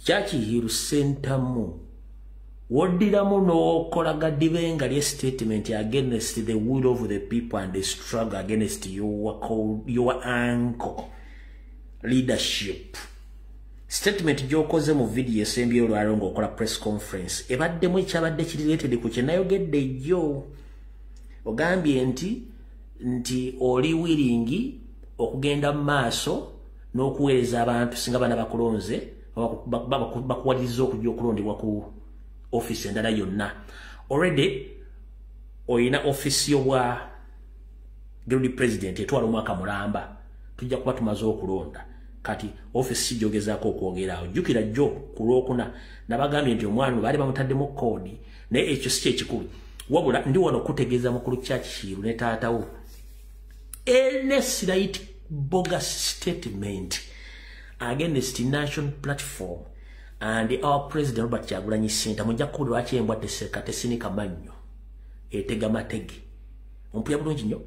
Churchill Sentamu woddiramu n'okola gadibenga lye statement against the will of the people and the struggle against your uncle leadership. Statement gy'okoze mu video esembyeyo olwaleero ng'okola press conference ebaddemu ekyabadde kirireetedde ku kye nayogedde jjo. Ogambye nti oli willing okugenda mu maaso n'okuweereza abantu singa bana bakulonze bakuwaliriza okujja okulondebwa ku office endala yonna. Already oyina office y'obwa guild president etwala omwaka mulamba, tujja kuba tumaze okulonda. Kati office gyogezaako okwogerawo, jjukira jjo ku Lwokuna nabagambye nti omwana baali bamutaddemu koodi, naye ekyo si kyekikulu. Wabula ndi wano okutegeeza mukulu Churchill ne taatawo any slight bogus statement against the national platform and our president Robert Kyagulanyi Ssentamu, mujja kuwulira lwaki embwa teseka tesinika mannyo etega matege. Ompulira bulungi nnyo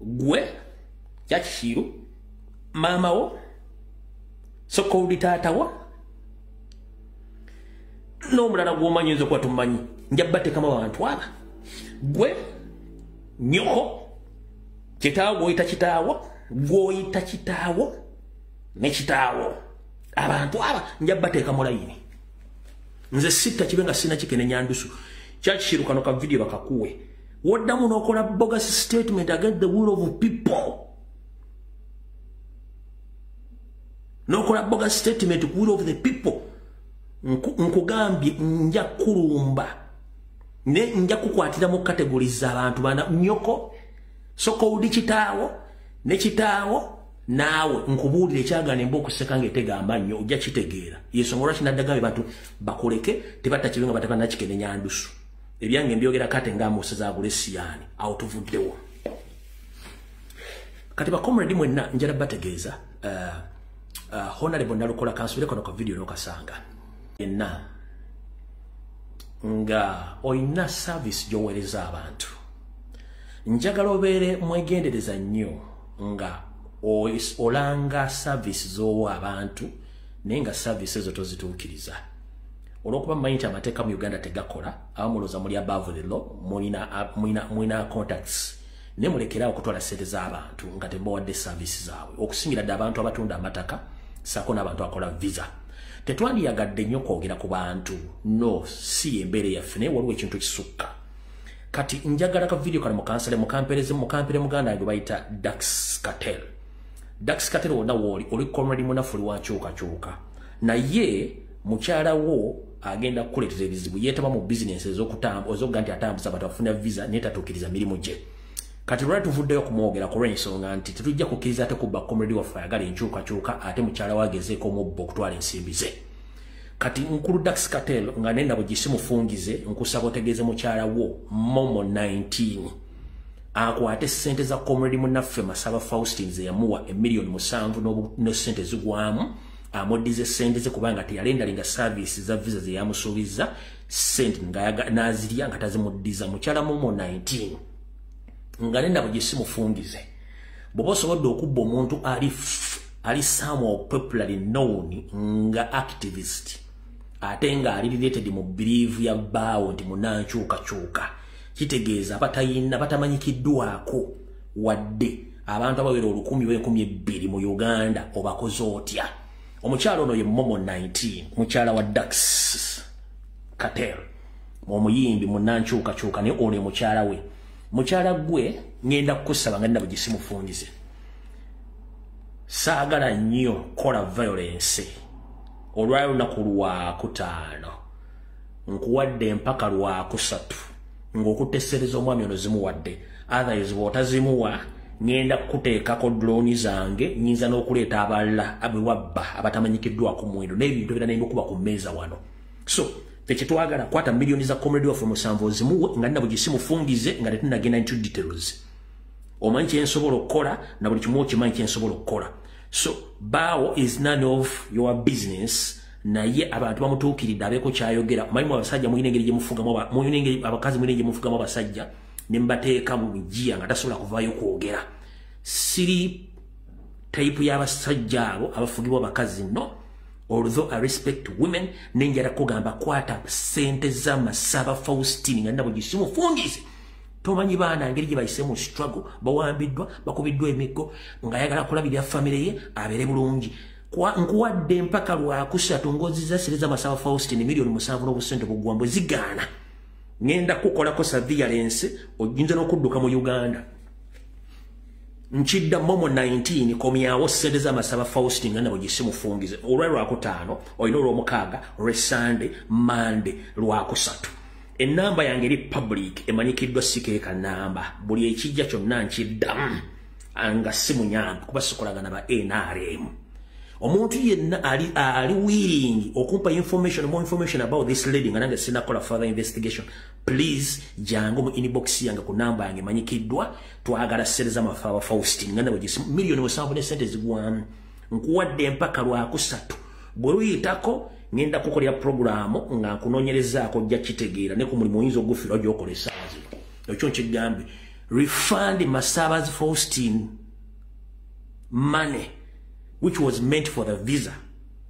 gwe Churchill, maama wo, so-called taata wo n'omulala gw'omanyi, oyinza okuba tumanyi, nja bateekamu abantu aba. Gwe nyoko, kitaawo gw'oyita kitaawo, gw'oyita kitaawo ne kitaawo, abantu aba nja bateeka mu layini. Nze sitta kibe nga sina kikenenya ndusu. Churchill, kano ka video bakakuwe. Woddamu n'okola bogus statement against the will of people, n'okola bogus statement ku will of the people, nkugambye nja kulumba ne nja kukwatira mu categories z'abantu bana: nyoko, so-called kitaawo ne kitaawo naawe. Nkubuulira ekyagaana embwa okuseka ng'etega amannyo, ojja kitegeera. Yensonga lwaki naddagambye bantu bakuleke tebatta kibe nga batabannakikenenya ndusu. Ebyange mbyogera kate ng'amuusiza agula esiyaani. Awo tuvuddewo. Kati ba comrade mwenna, njala bategeeza Honorable Nalukola, kansubire kano ka video n'okasanga yenna nga oyina service gy'oweereza abantu. Njagala obeere mwegendereza nnyo nga olanga service z'owa abantu, naye nga service ezo tozituukiriza. Olw'okuba mmanyi nti amateeka mu Uganda tegakola, abamulooza muli above the law, mulina contacts, naye mulekerawo okutwala ssente z'abantu nga temubawadde service zaabwe, okusingira dde abantu abatunda amataka saako n'abantu akola visa. Tetwandiyagadde nnyo kwogera ku bantu, no si embeera yaffe, naye waliwo ekintu kisukka. Kati njagala ka video kano mukansale, mukampereze, mukampere muganda wange bayita Dax Cartel. Dax Cartel, wonna wooli, oli comrade munafu, oli wankyukakyuka, naye mukyala wo agenda kukuleetera ebizibu. Yeetaba mu bizinensi ez'okuga nti atambuza abantu afuna visa, naye tatuukiriza mirimu gye. Kati lwali tuvuddeyo okumwogera ku lw'ensonga nti tetujja kukkiriza ate kubba comrade waffe ayagala enkyukakyuka, ate mukyala we agezeeko omubba okutwala ensimbi ze. Kati nkulu Dax Cartel, nga nenda bwe gisimufungize, nkusaba otegeeze mukyala wo Momo 19 akwate ssente za comrade munnaffe Masaba Faustin ze yamuwa 7,000,000 ne ssente zigwamu, amuddize ssente ze, kubanga teyalendalinga service za visa ze yamusuubiza, ssente n'azirya nga tazimuddiza. Mukyala Momo 19, nga nenda bwe gisimufungize, bw'oba osobodde okubba omuntu ali somewhat popularly known nga activist, ate nga ali related mu belief ya bbaawo nti munankyukakyuka, kitegeeza abatayina batamanyikiddwako wadde abantu abawera 1000 oba 2000 mu Uganda, obakoze otya? Omukyalo ono ye Momo 19, mukyala wa Dax Cartel, omuyimbi munankyukakyuka, naye ono ye mukyala we. Mukyala gwe, ngenda kukusaba nga nina bwe gisimufungize, saagala nnyo kola violence. Olwayo olunaku Lwakutaano nkuwadde empaka Lwakusatu ng'okutesereza omwami ono zimuwadde. Otherwise bw'otazimuwa, ngenda kukuteekako drone zange, nyinza n'okuleeta abalala abewabba abatamanyikiddwako muwendo n'ebintu ebirala n'ebikuba ku mmeeza wano. So tekyetwagala. Kwata miliyoni za comrade waffe 7 ozimuwe nga nina bwe gisimufungize, nga tetunagenda into details. Omanyi kyensobola okukola na buli kimu, okimanyi kyensobola okukola. So bawo is none of your business, naye abantu bamutuukiridde abeeko kyayogera. Omanyi mu abasajja mulina engeri gyemufugamu, mulina engeri abakazi mulina gyemufugamu abasajja ne mbateeka mu bijiya nga tasobola kuvaayo kwogera. Siri type y'abasajja abo abafugibwa abakazi, no. Although I respect women, nenjala kugamba kwata sente za Masaba Faustine nga nabo gisimufungize. Tomanyi baana ngeri gye bayise mu struggle, bawambiddwa, bakubiddwa emiggo, ng'ayagala kulabirira famire ye abeere bulungi. Nkuwadde mpaka lwakusatu ng'ozizza sente za Masaba Faustine 7,000,000 n'obusente buggwa bwe zigaana. Ngenda kukolako surveillance, oyinza n'okudduka mu Uganda. Nchidda Momo 19 komyawo sente za Masaba Faustine nga nabo gisimufungize. Olwa lwakutaano, olina olwomukaaga, olw'Sande, Mande, lwakusatu. Enamba yange eri public emanyikiddwa sikeeka namba. Buli ekijja kyonna nkiddamu nga si munyambi kuba sikolagana ba NRM. Omuntu yenna ali willing okumpa information, more information about this lady nga nange sinakola further investigation, please jangu mu inbox yange ku namba yange emanyikiddwa. Twagala sente za Masaba Faustine nga nabo 7,000,000 ne sente zigwamu. Nkuwadde mpaka lwakusatu. Bwe luyitako ngenda kukolera programu nga nkunoonyerezaako ojja kitegeera ne ku mulimu oyinza ogufiirwa ojja okola essaawa zino. Ekyo nkigambe. Refund Masaba Faustine money which was meant for the visa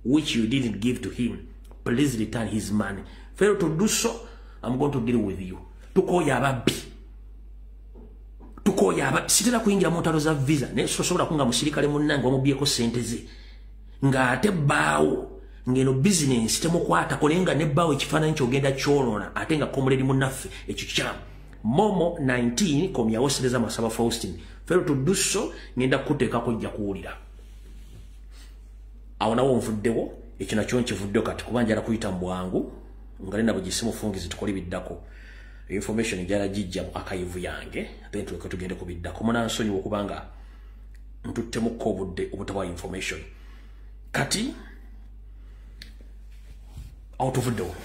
which you didn't give to him. Please return his money. Fail to do so, I'm going to deal with you. Tukooye ababbi. Tukooye ababbi. Sitera kuyingira mu ntalo za visa naye sosobola kunga musirikale munnange wamubyeko ssente ze ng'ate bbaawo ngeno business temukwatako naye nga ne bbaawo ekifaananyi ky'ogenda kyonoona ate nga comrade munnaffe ekyo kikyamu. Momo 19 komyawo sente za Masaba Faustine. Fail to do so, ngenda kukuteekako ojja kuwulira. Awo nawo nvuddewo, ekyo nakyo nkivuddewo kati kuba njala kuyita mu bwangu nga nina bwe gisimufungize tukole biddako. Information njala gijja mu archive yange, then tuleke tugende ku biddako. Munansonyiwa okubanga ntuttemukko obudde obutawa information. Kati awo tuvuddewo.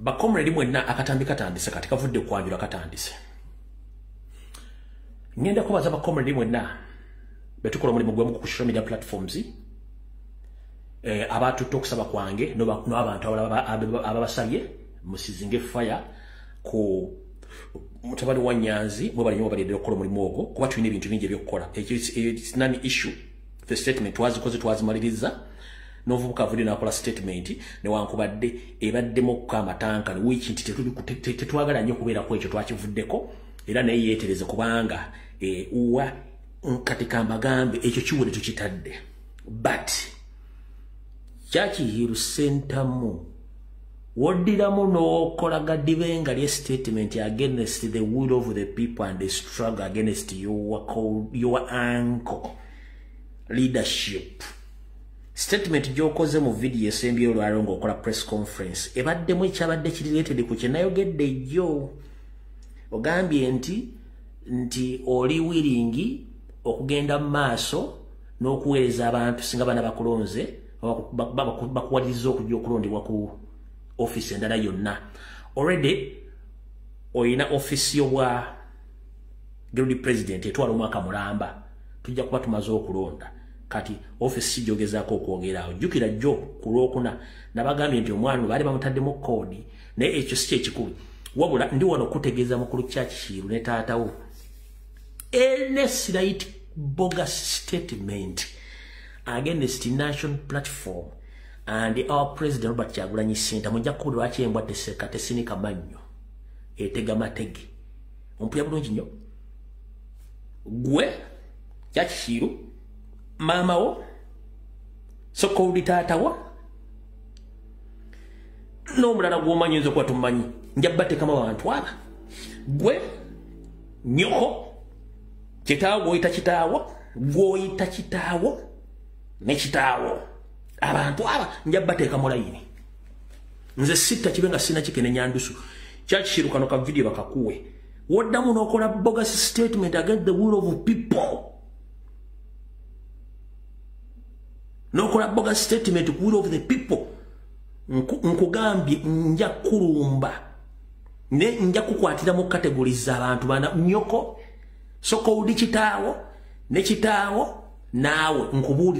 Bakomredi mwenna akatambi katandise kati kavudde kwanjula katandise. Ngenda kubaza bakomredi mwenna betukola omulimu gwemu ku social media platforms, abatutte okusaba kwange n'abantu ababasabye musizinge fire ku mutabani wa Nyanzi mwebale nnyo babalidde okukola omulimu ogwo kuba tulina ebintu bingi ebyokukola. It's non issue. The statement twazikoze twazimaliriza. N'omuvubuka avudde n'akola statement newankubadde ebaddemu amatanka wiiki nti tetwagala nnyo kubeerako ekyo twakivuddeko era naye yeetereze kubanga uwa kati kambagambe ekyo kiwule tukitadde. But Churchill Ssentamu woddiramu n'okola gadibenga lye statement against the will of the people and the struggle against your uncle leadership. Statement gy'okoze mu video esembyeyo olwaleero ng'okola press conference ebaddemu ekyabadde kiri ku kye nayogedde jjo. Ogambye nti oli willing okugenda mu maaso n'okuweereza abantu singa bana bakulonze bakuwaliriza okujja okulondebwa ku office endala yonna. Already oyina office y'obwa guild president etwala omwaka mulamba, tujja kuba tumaze okulonda. Kati office sijogezaako okwongera awo. Jjukira jjo ku lwokuna nabagambye nti omwana baali bamutaddemu koodi, naye ekyo si kyekikulu. Wabula ndi wano okutegeeza mukulu Churchill ne taatawo any slight bogus statement against national platform and our president Robert Kyagulanyi Ssentamu mujja kuwulira lwaki embwa teseka tesinika mannyo etega matege. Ompulira bulungi nnyo. Gwe Churchill, maama wo, so-called taata wo n'omulala gw'omanyi oyinza okuba tomumanyi, nja bateekamu abantu aba. Gwe nnyoko, kitaawo gw'oyita kitaawo, gw'oyita kitaawo ne kitaawo, abantu aba nja bateeka mu layini. Nze sitta kibe nga sina kikenenya ndusu. Churchill kano ka video bakakuwe. Woddamu n'okola bogus statement against the will of people. N'okola bogus statement ku will of the people. Nkugambye nja kulumba ne nja kukwatira mu categories z'abantu bana nnyoko, so-called kitaawo ne kitaawo naawe nkubuulira.